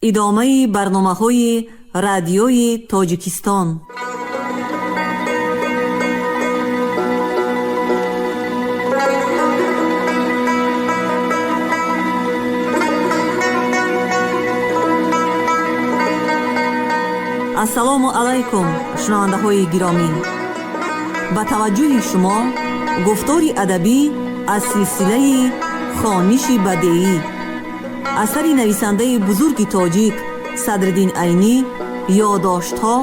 Идомаи барномаҳои Радиои Тоҷикистон. Ассалому алайкум, шунавандаҳои гиромӣ! Ба таваҷҷӯҳи шумо гуфтори адабӣ аз силсилаи «Хониши бадеӣ», асари нависандаи бузурги тоҷик Садриддин Айнӣ, «Ёдоштҳо»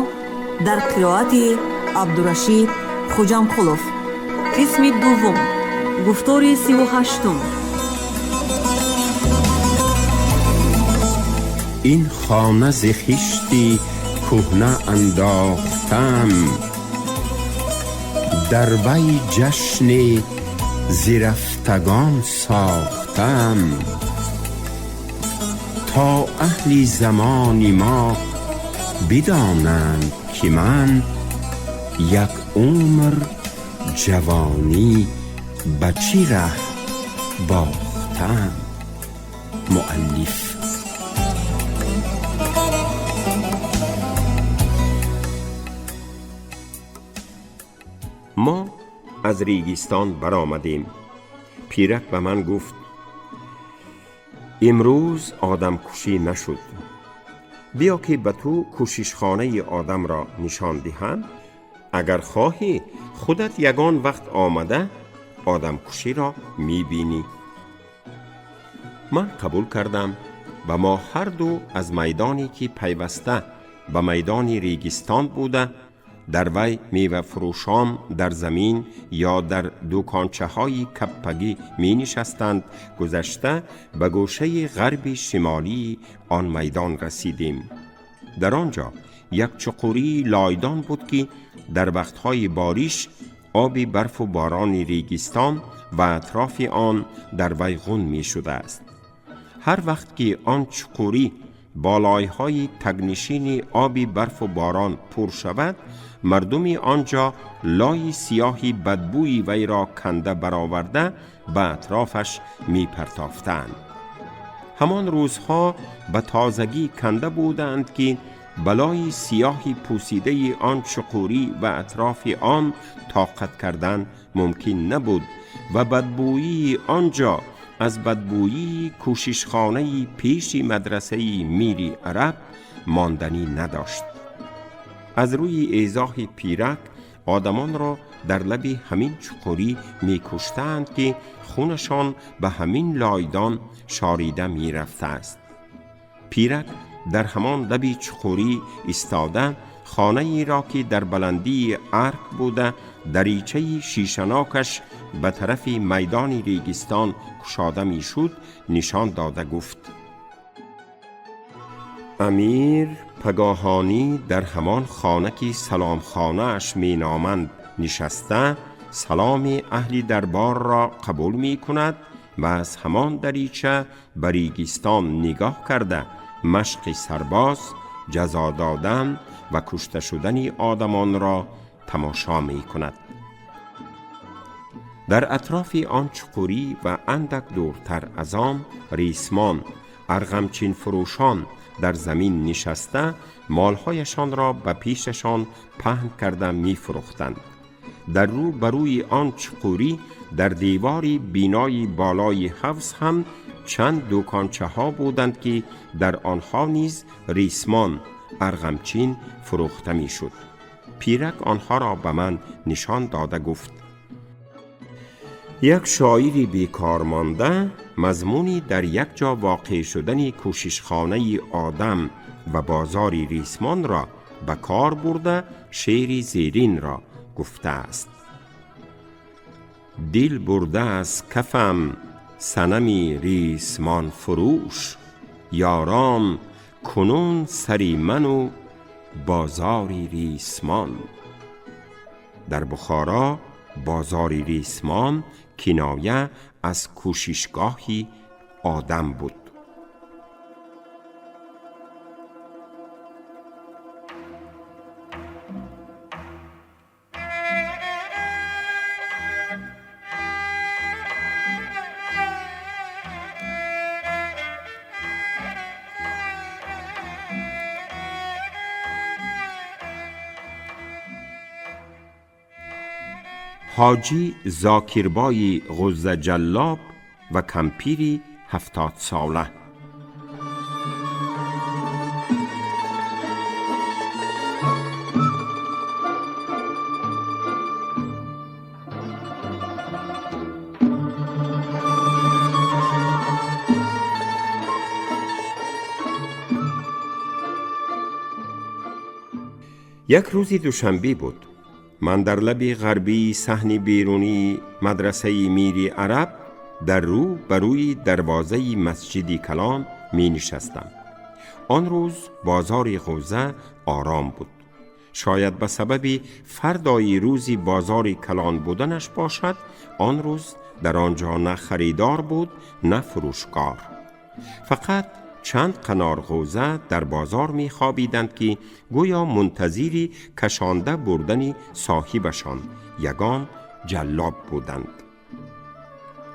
дар қироати Абдурашид Хуҷамқулов. Қисми дуввум, гуфтори 38-ум. Ин хона зи хишти кӯҳна андохтам, дар вай ҷашни зирафтагон сохтам, то аҳли замони мо бидонанд, ки ман як умр ҷавонӣ ба чӣ раҳ бохтам. Муаллиф. Мо аз регистон баромадем. Пирак ба ман гуфт: имрӯз одамкушӣ нашуд, биё, ки ба ту кӯшишхонаи одамро нишон диҳам. Агар хоҳӣ, худат ягон вақт омада одамкуширо мебинӣ. Ман қабул кардам ва мо ҳарду аз майдоне, ки пайваста ба майдони регистон буда, дар вай мевафурӯшон дар замин ё дар дукончаҳои каппагӣ менишастанд, гузашта, ба гӯшаи ғарби шимолии он майдон расидем. Дар он ҷо як чуқурии лойдон буд, ки дар вақтҳои бориш оби барфу борони регистон ва атрофи он дар вай ғун мешудааст. Ҳар вақт ки он чуқурӣ бо лойҳои тагнишини оби барфу борон пур шавад, мардуми он ҷо лойи сиёҳи бадбӯи вайро канда бароварда, ба атрофаш мепартофтанд. Ҳамон рӯзҳо ба тозагӣ канда буданд, ки балои сиёҳи пӯсидаи он чуқурӣ ва атрофи он тоқат кардан мумкин набуд ва бадбӯии он ҷо аз бадбӯии кӯшишхонаи пеши мадрасаи Мири Араб монданӣ надошт. Аз рӯи эзоҳи пирак, одамонро дар лаби ҳамин чуқурӣ мекуштаанд, ки хунашон ба ҳамин лойдон шорида мерафтааст. Пирак дар ҳамон лаби чуқурӣ истода, хонаеро, ки дар баландии арк буда, даричаи шишанокаш ба тарафи майдони регистон кушода мешуд, нишон дода гуфт: амир пагоҳонӣ дар ҳамон хона, ки саломхонааш меноманд, нишаста, саломи аҳли дарборро қабул мекунад ва аз ҳамон дарича ба регистон нигоҳ карда, машқи сарбоз, ҷазо додан ва кушта шудани одамонро тамошо мекунад. Дар атрофи он чуқурӣ ва андак дуртар аз он рисмон арғамчинфурӯшон дар замин нишаста, молҳояшонро ба пешашон паҳн карда мефурӯхтанд. Дар рӯ ба рӯи он чуқурӣ, дар девори бинои болои ҳавз ҳам чанд дукончаҳо буданд, ки дар онҳо низ рисмон арғамчин фурӯхта мешуд. Пирак онҳоро ба ман нишон дода гуфт: як шоири бекор монда мазмуни дар як ҷо воқеъ шудани кӯшишхонаи одам ва бозори рисмонро ба кор бурда, шеъри зеринро гуфтааст: дил бурда аз кафам санами рисмонфурӯш, ёрон, кунун сари ману бозори рисмон. Дар Бухоро бозори рисмон киноя аз кӯшишгоҳи одам буд. حاجی زاکیربای غزه جلاب و کمپیری 70 ساله. یک روزی دوشنبه بود. من در لب غربی صحن بیرونی مدرسه میری عرب در رو بروی دروازه مسجد کلان می نشستم. آن روز بازار غوزه آرام بود. شاید به سبب فردای روزی بازار کلان بودنش باشد، آن روز در آنجا نه خریدار بود نه فروشگار. فقط چند قنار غوزه در بازار می خوابیدند که گویا منتظری کشانده بردن صاحبشان یگان جلاب بودند.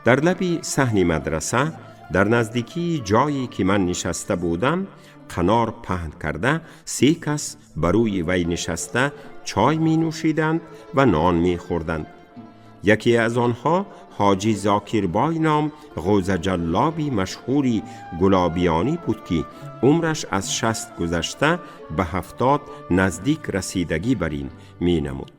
در لب صحن مدرسه در نزدیکی جایی که من نشسته بودم قنار پهن کرده 3 کس بروی وی نشسته چای می نوشیدند و نان می خوردند. یکی از آنها حاجی زاکیربای نام غوزه جلابی مشهوری گلابیانی بود که عمرش از 60 گذشته به 70 نزدیک رسیدگی بر این می نمود.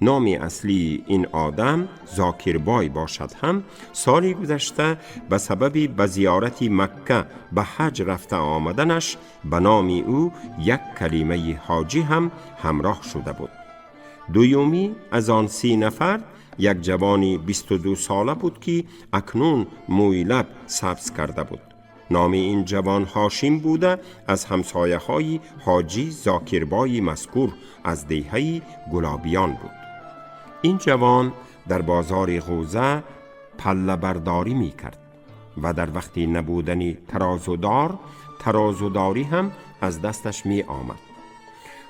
نام اصلی این آدم زاکیربای باشد هم سالی گذشته به سبب به زیارت مکه به حج رفته آمدنش به نام او یک کلمه حاجی هم همراه شده بود. دویومی از آن 30 نفر یک جوانی 22 ساله بود که اکنون موی لب سبز کرده بود. نام این جوان هاشم بوده، از همسایه های حاجی زاکیربای مذکور از دیهه گلابیان بود. این جوان در بازار غوزه پله برداری می کرد و در وقتی نبودن ترازودار، ترازوداری هم از دستش می آمد.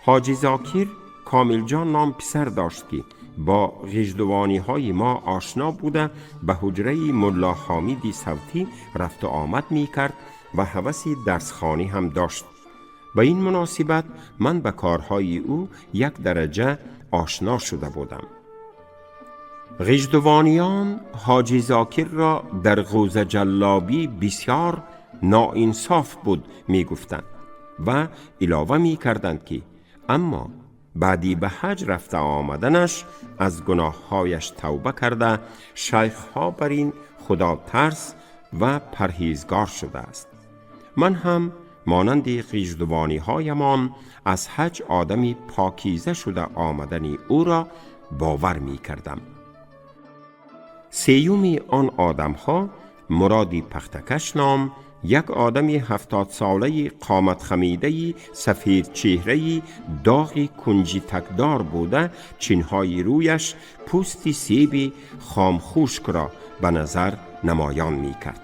حاجی زاکیر کامل جان نام پسر داشت که با غیژدوانی های ما آشنا بوده، به حجره ملا حامدی صوتی رفت و آمد می کرد و هوس درسخوانی هم داشت. به این مناسبت من به کارهای او یک درجه آشنا شده بودم. غیژدوانیان حاجی زاکر را در غوزه جلابی بسیار ناانصاف بود می گفتند و علاوه می کردند که اما بعدی به حج رفته آمدنش از گناههایش توبه کرده، شیخها بر این خدا ترس و پرهیزگار شده است. من هم مانند غیژدوانی هایمان از حج آدمی پاکیزه شده آمدن او را باور می کردم. سیومی آن آدمها مرادی پختکش نام یک آدم 70 ساله قامت خمیده سفید چهره داغ کنجی تکدار بوده، چینهای رویش پوست سیب خام خشک را به نظر نمایان می کرد.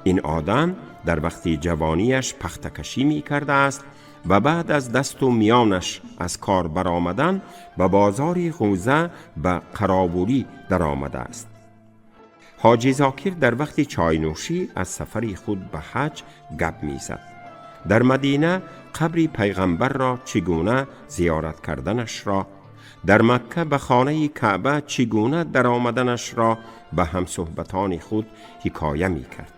این آدم در وقت جوانیش پختکشی می کرده است و بعد از دست و میانش از کار برآمدن به بازار غوزه به قراوری در آمده است. حاجی زاکر در وقت چای نوشی از سفر خود به حج گپ میزد. در مدینه قبر پیغمبر را چگونه زیارت کردنش را، در مکه به خانه کعبه چگونه در آمدنش را به همصحبتان خود حکایه می کرد.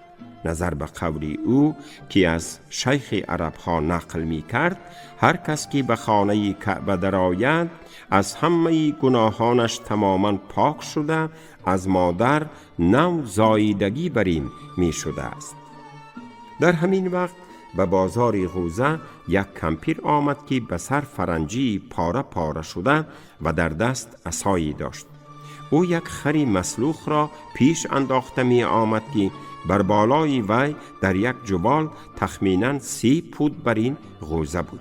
نظر به قول او که از شیخ عرب ها نقل می کرد، هر کس که به خانه کعبه درآید از همه گناهانش تماما پاک شده، از مادر نو زاییدگی بر این می شده است. در همین وقت به بازار غوزه یک کمپیر آمد که به سر فرنجی پاره پاره شده و در دست عصایی داشت. او یک خری مسلوخ را پیش انداخته می آمد که بر بالای وی در یک جبال تخمیناً 30 پود بر این غوزه بود.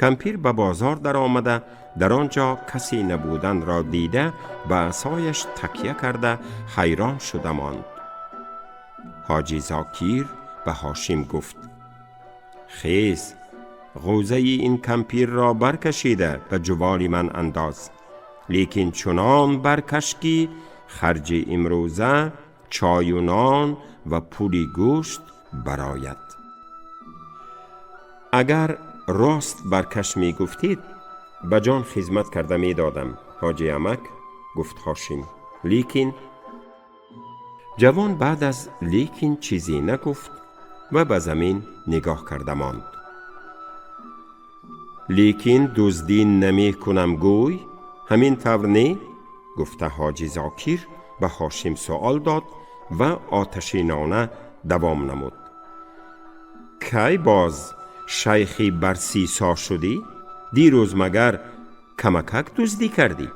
کمپیر به بازار در آمده، در آنجا کسی نبودن را دیده به عصایش تکیه کرده حیران شده ماند. حاجی زاکیر به هاشم گفت: خیز، غوزه این کمپیر را برکشیده به جوال من انداز، لیکن چنان برکش که خرج امروزه چای و نان و پولی گوشت براید. اگر راست برکش می گفتید به جان خدمت کرده می دادم حاجی امک. Гуфт Ҳошим. Лекин ҷавон баъд аз лекин чизе нагуфт ва ба замин нигоҳ карда монд. Лекин дуздӣ намекунам гӯй, ҳамин тавр не? Гуфта Ҳоҷи Зокир ба Ҳошим суол дод ва оташинона давом намуд. Кай боз шайхи барсисо шудӣ? Дирӯз магар камакак дуздӣ кардӣ?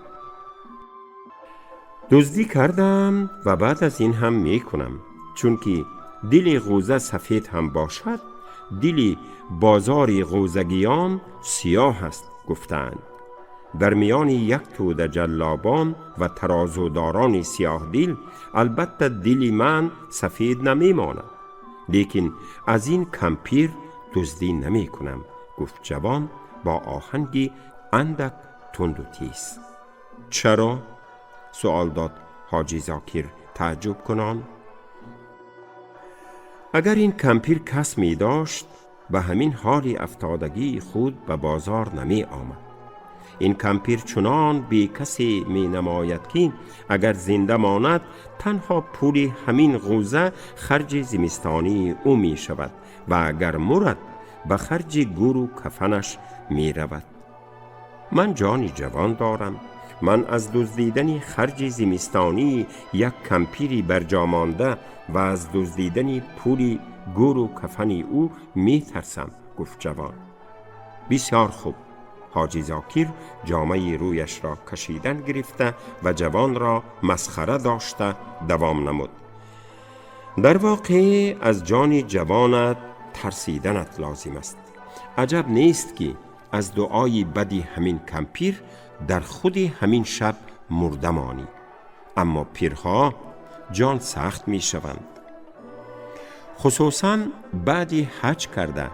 Дуздӣ кардам ва баъд аз ин ҳам мекунам, чунки дили ғӯза сафед ҳам бошад, дили бозори ғӯзагиён сиёҳ аст гуфтаанд. Дар миёни як тӯда ҷаллобон ва тарозудорони сиёҳдил албатта дили ман сафед намемонад. Лекин аз ин кампир дуздӣ намекунам, гуфт ҷавон бо оҳанги андак тунду тиз. Чаро? Суол дод Ҳоҷи Зокир тааҷҷуб кунон. Агар ин кампир кас медошт, ба ҳамин ҳоли афтодагии худ ба бозор намеомад. Ин кампир чунон бекасе менамояд, ки агар зинда монад, танҳо пули ҳамин ғӯза харҷи зимистонии ӯ мешавад ва агар мурад, ба харҷи гӯру кафанаш меравад. Ман ҷони ҷавон дорам. Ман аз дуздидани харҷи зимистонии як кампири барҷомонда ва аз дуздидани пули гӯру кафани ӯ метарсам, гуфт ҷавон. Бисёр хуб. Ҳоҷи Зокир ҷомаи рӯяшро кашидан гирифта ва ҷавонро масхара дошта давом намуд. Дар воқеъ аз ҷони ҷавонат тарсиданат лозим аст. Аҷаб нест, ки аз дуои бади ҳамин кампир дар худи ҳамин шаб мурда монӣ. Аммо пирҳо ҷон сахт мешаванд. Хусусан баъди ҳаҷ карда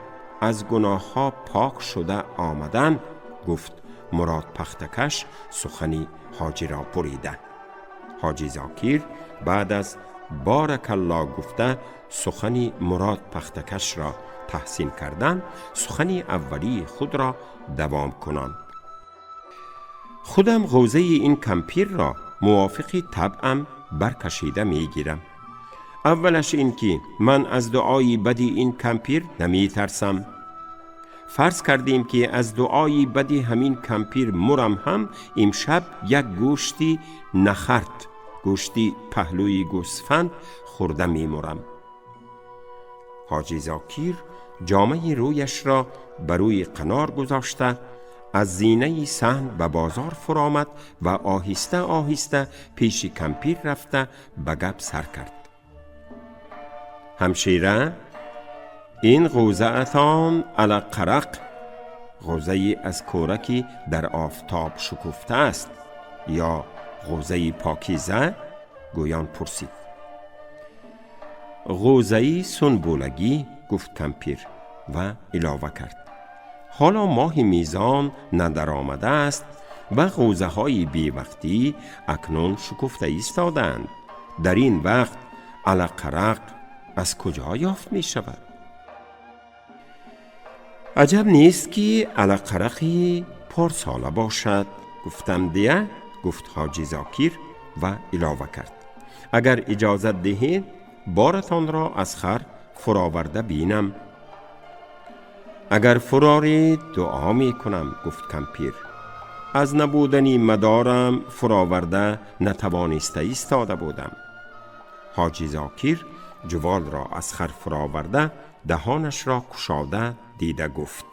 аз гуноҳҳо пок шуда омадан, гуфт Мурод пахтакаш сухани ҳоҷиро бурида. Ҳоҷи Зокир баъд аз боракалло гуфта сухани Мурод пахтакашро таҳсин кардан, сухани аввалии худро давом кунонд. Худам ғӯзаи ин кампирро мувофиқи табъам баркашида мегирам. Аввалаш ин ки ман аз дуои бади ин кампир наметарсам. Фарз кардем, ки аз дуои бади ҳамин кампир мурам ҳам, имшаб як гӯшти нахарт, гӯшти паҳлӯи гӯсфанд хӯрда мемурам. Ҳоҷи Зокир ҷомаи рӯяшро ба рӯи қанор гузошта, аз зинаи саҳн ба бозор фуромад ва оҳиста оҳиста пеши кампир рафта ба гап сар кард. Ҳамшира, ин ғӯзаатон алаққарақ ғӯзаи аз кӯраки дар офтоб шукуфта аст ё ғӯзаи покиза? Гӯён пурсид. Ғӯзаи сунбулагӣ, гуфт кампир ва илова кард. Ҳоло моҳи мизон надаромада аст ва ғӯзаҳои бевақтӣ акнун шукуфта истодаанд. Дар ин вақт алаққарақ аз куҷо ёфт мешавад? Аҷаб нест, ки алаққарақи порсола бошад, гуфтам дия, гуфт Ҳоҷи Зокир ва илова кард. Агар иҷозат диҳед, боратонро аз хар фуроварда бинам. Агар фуроред, дуо мекунам, гуфт кампир. Аз набудани мадорам фуроварда натавониста истода будам. Ҳоҷи Зокир ҷуволро аз хар фуроварда, даҳонашро кушода дида гуфт.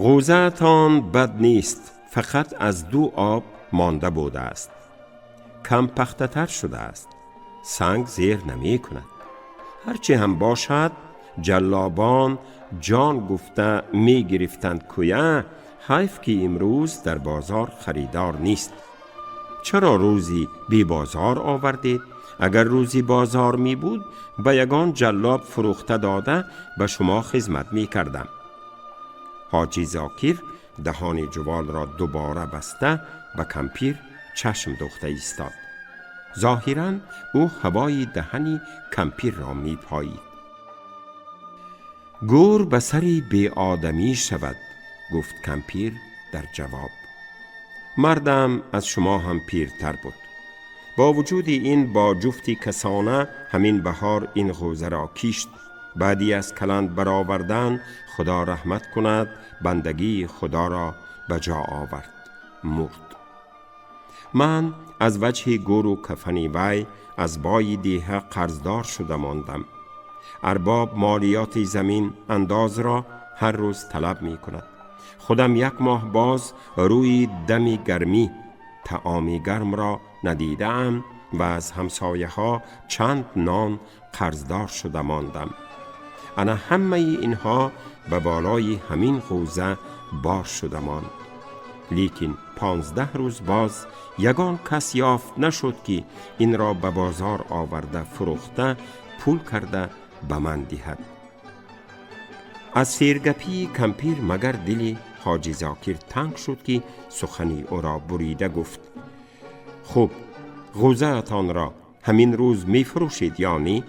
Ғӯзаатон бад нест, фақат аз ду об монда будааст. Кам пахтатар шудааст. Санг зер намекунад. Ҳарчи ҳам бошад, ҷаллобон ҷон гуфта мегирифтанд кӯя, ҳайф ки имрӯз дар бозор харидор нест. Чаро рӯзи бебозор овардед? Агар рӯзи бозор мебуд, ба ягон ҷаллоб фурӯхта дода ба шумо хизмат мекардам. Ҳоҷи Зокир даҳони ҷуволро дубора баста ба кампир чашм духта истод. Зоҳиран ӯ ҳавои даҳани кампирро мепоид. Гӯр ба сари беодамӣ шавад, гуфт кампир дар ҷавоб. مردم از شما هم پیرتر بود. با وجود این با جفتی کسانه همین بهار این غوزه را کیشت. بعدی از کلند برآوردن خدا رحمت کند بندگی خدا را به جا آورد، مرد. من از وجه گور و کفنی وی از بای دیه قرضدار شده ماندم. ارباب مالیات زمین انداز را هر روز طلب می کند. خودم یک ماه باز روی دمی گرمی طعامی گرم را ندیدم و از همسایه ها چند نان قرضدار شده ماندم. انا همه اینها به بالای همین غوزه بار شده ماند. لیکن 15 روز باز یگان کس یافت نشد که این را به بازار آورده فروخته پول کرده به من دهد. از سیرگپی کمپیر مگر دلی حاجی زاکر تنگ شد که سخنی او را بریده گفت: خوب، غوزه تان را همین روز می فروشید یا نی؟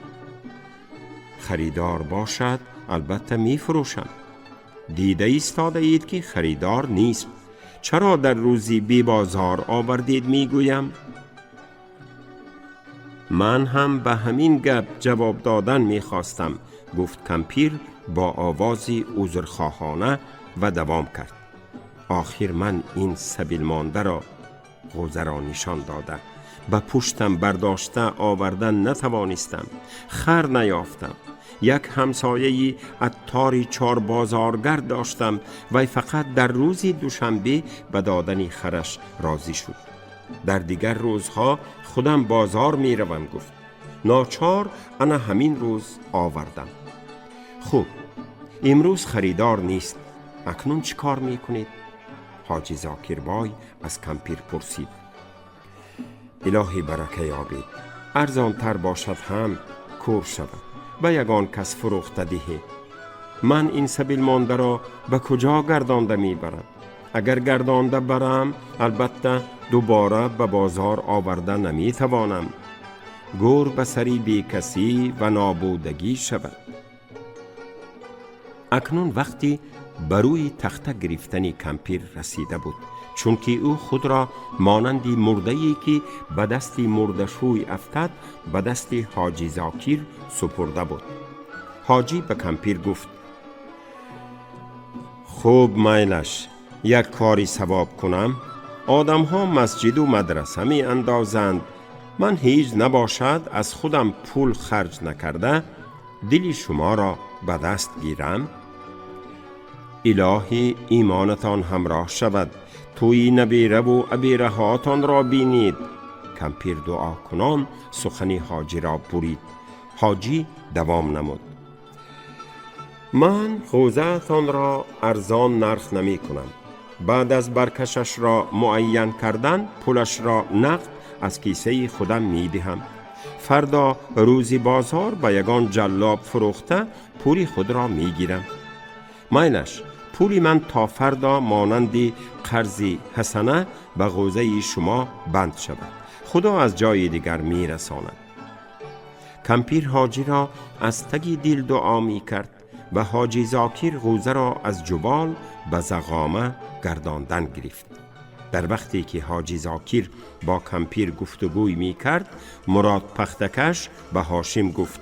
خریدار باشد البته می فروشم. دیده ایستاده اید که خریدار نیست. چرا در روزی بی بازار آوردید می گویم؟ من هم به همین گپ جواب دادن می خواستم، گفت کمپیر با آوازی عذرخواهانه و دوام کرد: آخر من این سبیل مانده را غوزه را نشان داده به پشتم برداشته آوردن نتوانستم، خر نیافتم. یک همسایه عطاری 4 بازارگرد داشتم و فقط در روزی دوشنبه به دادن خرش راضی شد. در دیگر روزها خودم بازار می روم، گفت. ناچار انا همین روز آوردم. خوب، امروز خریدار نیست، اکنون چی کار می کنید؟ حاجی زاکر بای از کمپیر پرسید. الهی برکه یابید، ارزان تر باشد هم کور شود، به یگان کس فروخته دهید. من این سبیل مانده را به کجا گردانده می برم؟ اگر گردانده برم البته دوباره به بازار آورده نمی توانم. گور به سری بی کسی و نابودگی شود. اکنون وقتی بروی تخته گرفتن کمپیر رسیده بود، چون که او خود را مانند مرده‌ای که به دست مردشوی افتد به دست حاجی زاکر سپرده بود. حاجی به کمپیر گفت: خوب میلش، یک کاری ثواب کنم. آدم ها مسجد و مدرسه می اندازند، من هیچ نباشد از خودم پول خرج نکرده دل شما را به دست گیرم. الهی ایمانتان همراه شود، توی نبیره و ابیره هاتان را بینید. کمپیر دعا کنان سخنی حاجی را برید. حاجی دوام نمود: من غوزه تان را ارزان نرخ نمی کنم. بعد از برکشش را معین کردن پولش را نقد از کیسه خودم می دهم. فردا روزی بازار به یگان جلاب فروخته پولی خود را می گیرم. مایلش، پولی من تا فردا مانند قرض حسنه به غوزه شما بند شود. خدا از جای دیگر می رساند. کمپیر حاجی را از تگی دل دعا می کرد و حاجی زاکر غوزه را از جبال به زغامه گرداندن گرفت. در وقتی که حاجی زاکر با کمپیر گفتگوی می کرد، مراد پختکش به هاشم گفت: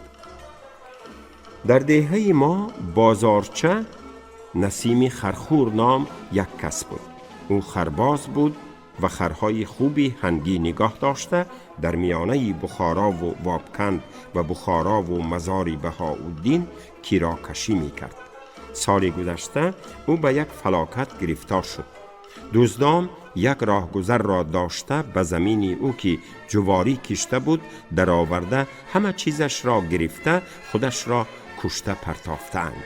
در دهه ما بازارچه نسیم خرخور نام یک کس بود. او خرباز بود و خرهای خوبی هنگی نگاه داشته در میانه بخارا و وابکند و بخارا و مزار بهاءالدین کیراکشی می کرد. سال گذشته او به یک فلاکت گرفتار شد. دزدان یک راهگذر را داشته به زمین او که جواری کشته بود درآورده همه چیزش را گرفته خودش را کشته پرتافتند.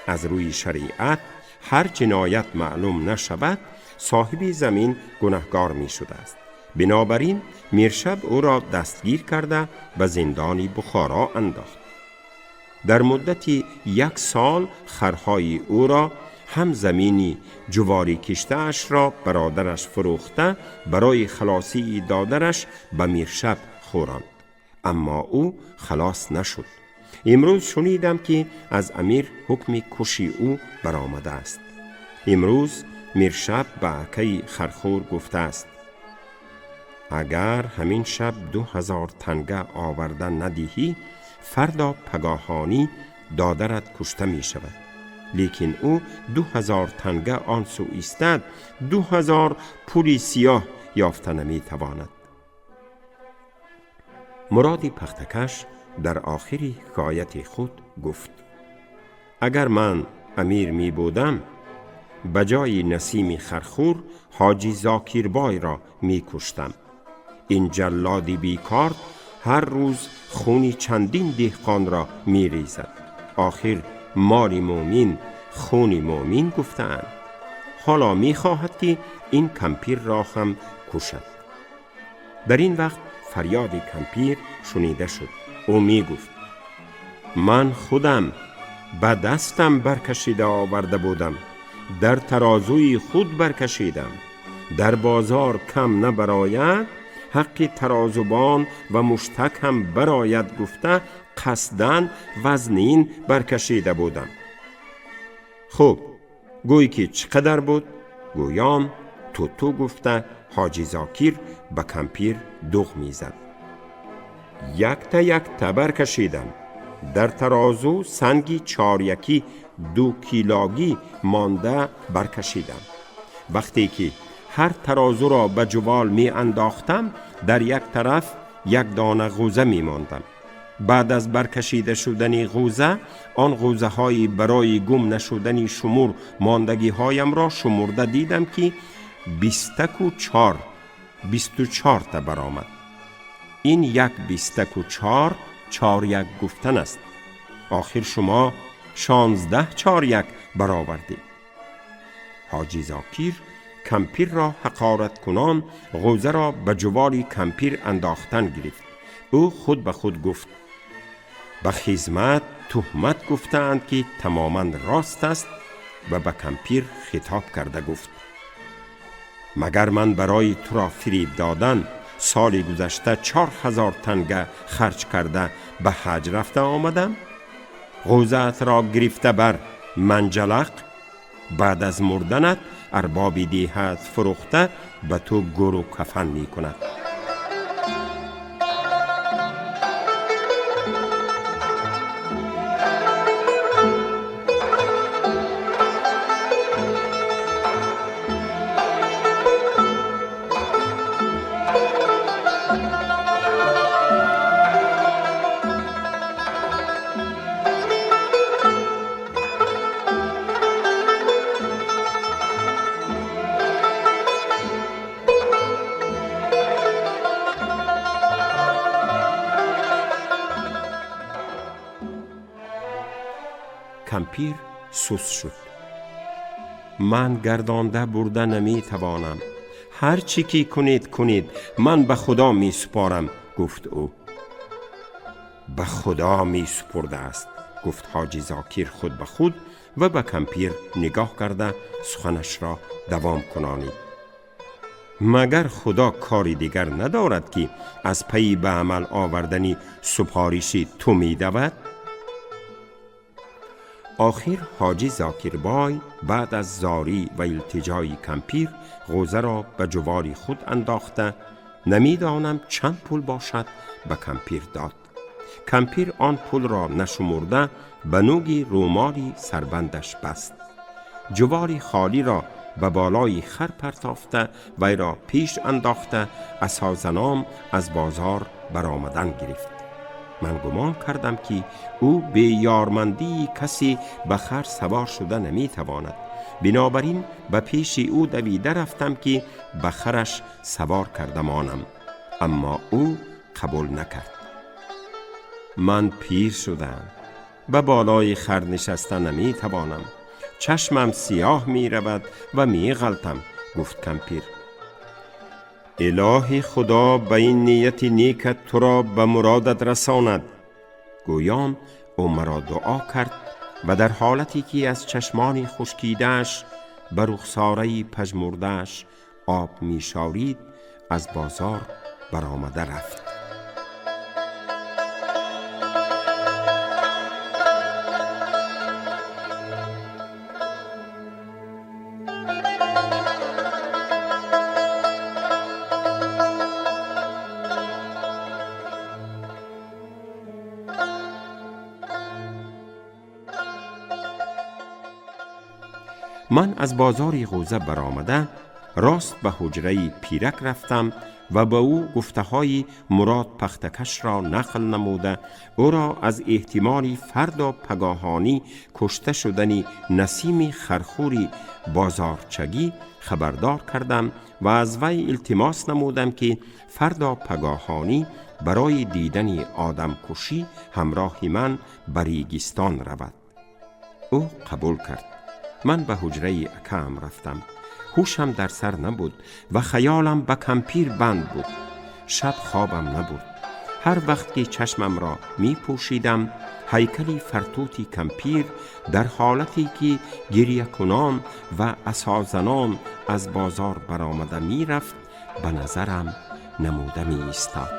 از روی شریعت هر جنایت معلوم نشود صاحب زمین گناهگار می شده است. بنابراین میرشب او را دستگیر کرده به زندان بخارا انداخت. در مدت 1 سال خرهای او را هم زمینی جواری کشته اش را برادرش فروخته برای خلاصی دادرش به میرشب خوراند، اما او خلاص نشد. امروز شنیدم که از امیر حکم کشی او برآمده است. امروز Миршаб ба акаи хархӯр гуфтааст: агар ҳамин шаб 2000 танга оварда надиҳӣ, фардо пагоҳонӣ додарат кушта мешавад. Лекин ӯ 2000 танга он сӯ истад, 2000 пули сиёҳ ёфта наметавонад. Муроди пахтакаш дар охири ҳикояти худ гуфт: агар ман амир мебудам, ба ҷои Насими хархӯр ҳоҷи Зокирбойро мекуштам. Ин ҷаллоди бекор ҳар рӯз хуни чандин деҳқонро мерезад. Охир моли мӯмин хуни мӯмин гуфтаанд. ҳоло мехоҳад ки ин кампирро ҳам кушад. Дар ин вақт фарёди кампир шунида шуд. Ӯ мегуфт: ман худам ба дастам баркашида оварда будам, дар тарозуи худ баркашидам. Дар бозор кам набарояд, ҳаққи тарозубон ва муштак ҳам барояд гуфта қасдан вазнин баркашида будам. Хуб, гӯй ки чӣ қадар буд? Гӯён туту гуфта ҳоҷи Зокир ба кампир дуғ мезад. Якта якта баркашидам. Дар тарозу санги чорякӣ 2 килогӣ монда баркашидам. Вақте ки ҳар тарозуро ба ҷувол меандохтам, дар як тараф як дона ғӯза мемондам. Баъд аз баркашида шудани ғӯза, он ғӯзаҳои барои гум нашудани шумур мондагиҳоямро шумурда дидам ки 24 та баромад. Ин як 24 чоряк гуфтан аст. Охир шумо 16 чоряк баровардед. ҳоҷи Зокир кампирро ҳақорат кунон ғӯзаро ба ҷуволи кампир андохтан гирифт. Ӯ худ ба худ гуфт: ба хизмат туҳмат гуфтаанд ки тамоман рост аст, ва ба кампир хитоб карда гуфт: магар ман барои туро фириб додан соли гузашта 4000 танга харҷ карда ба ҳаҷ рафта омадам? Ғӯзаатро гирифта бар манҷалақ, баъд аз мурданат арбоби деҳат фурӯхта ба ту гуру кафан мекунад. Кампир сус шуд. Ман гардонда бурда наметавонам. Ҳар чӣ ки кунед кунед, ман ба Худо месупорам, гуфт ӯ. Ба Худо месупурдааст, гуфт ҳоҷи Зокир худ ба худ ва ба кампир нигоҳ карда суханашро давом кунонид. Магар Худо кори дигар надорад ки аз пайи ба амал овардани супориши ту медавад? Охир ҳоҷи Зокирбой баъд аз зорӣ ва илтиҷои кампир ғӯзаро ба ҷувори худ андохта, намедонам чанд пул бошад, ба кампир дод. Кампир он пулро нашумурда ба нӯги рӯмоли сарбандаш баст. Ҷувори холиро ба болои хар партофта, вайро пеш андохта, асозаном аз бозор баромадан гирифт. Ман гумон кардам ки ӯ бе ёрмандии касе ба хар савор шуда наметавонад. Бинобар ин ба пеши ӯ давида рафтам ки ба хараш савор карда монам, аммо ӯ қабул накард. Ман пир шудам, ба болои хар нишаста наметавонам, чашмам сиёҳ меравад ва меғалтам, гуфт кампир. Илоҳи Худо ба ин нияти некат туро ба муродат расонад. Гӯён ӯ маро дуо кард ва дар ҳолате ки аз чашмони хушкидааш ба рухсораи пажмурдааш об мешорид, аз бозор баромада рафт. Ман аз бозори Ғӯза баромада рост ба ҳуҷраи пирак рафтам ва ба ӯ гуфтаҳои Мурод пахтакашро нақл намуда, ӯро аз эҳтимоли фардо пагоҳонӣ кушта шудани Насими хархӯри бозорчагӣ хабардор кардам ва аз вай илтимос намудам, ки фардо пагоҳонӣ барои дидани одамкушӣ ҳамроҳи ман ба Регистон равад. Ӯ қабул кард. Ман ба ҳуҷраи акаам рафтам. Ҳушам дар сар набуд ва хаёлам ба кампир банд буд. Шаб хобам набурд. Ҳар вақт ки чашмамро мепӯшидам, ҳайкали фартути кампир дар ҳолате ки гирьякунон ва асозанон аз бозор баромада мерафт, ба назарам намуда меистод.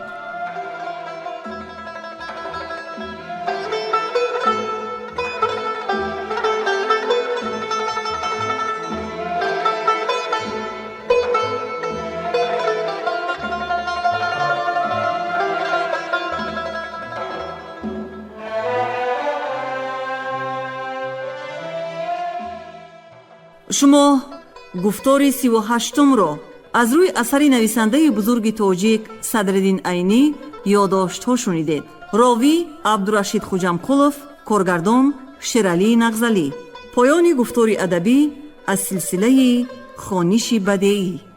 Шумо гуфтори 38-умро аз рӯи асари нависандаи бузурги тоҷик Садриддин Айнӣ «Ёдоштҳо» шунидед. Ровӣ Абдурашид Хуҷамқулов, коргардон Шералӣ Нағзалӣ. Поёни гуфтори адабӣ аз силсилаи «Хониши бадеӣ».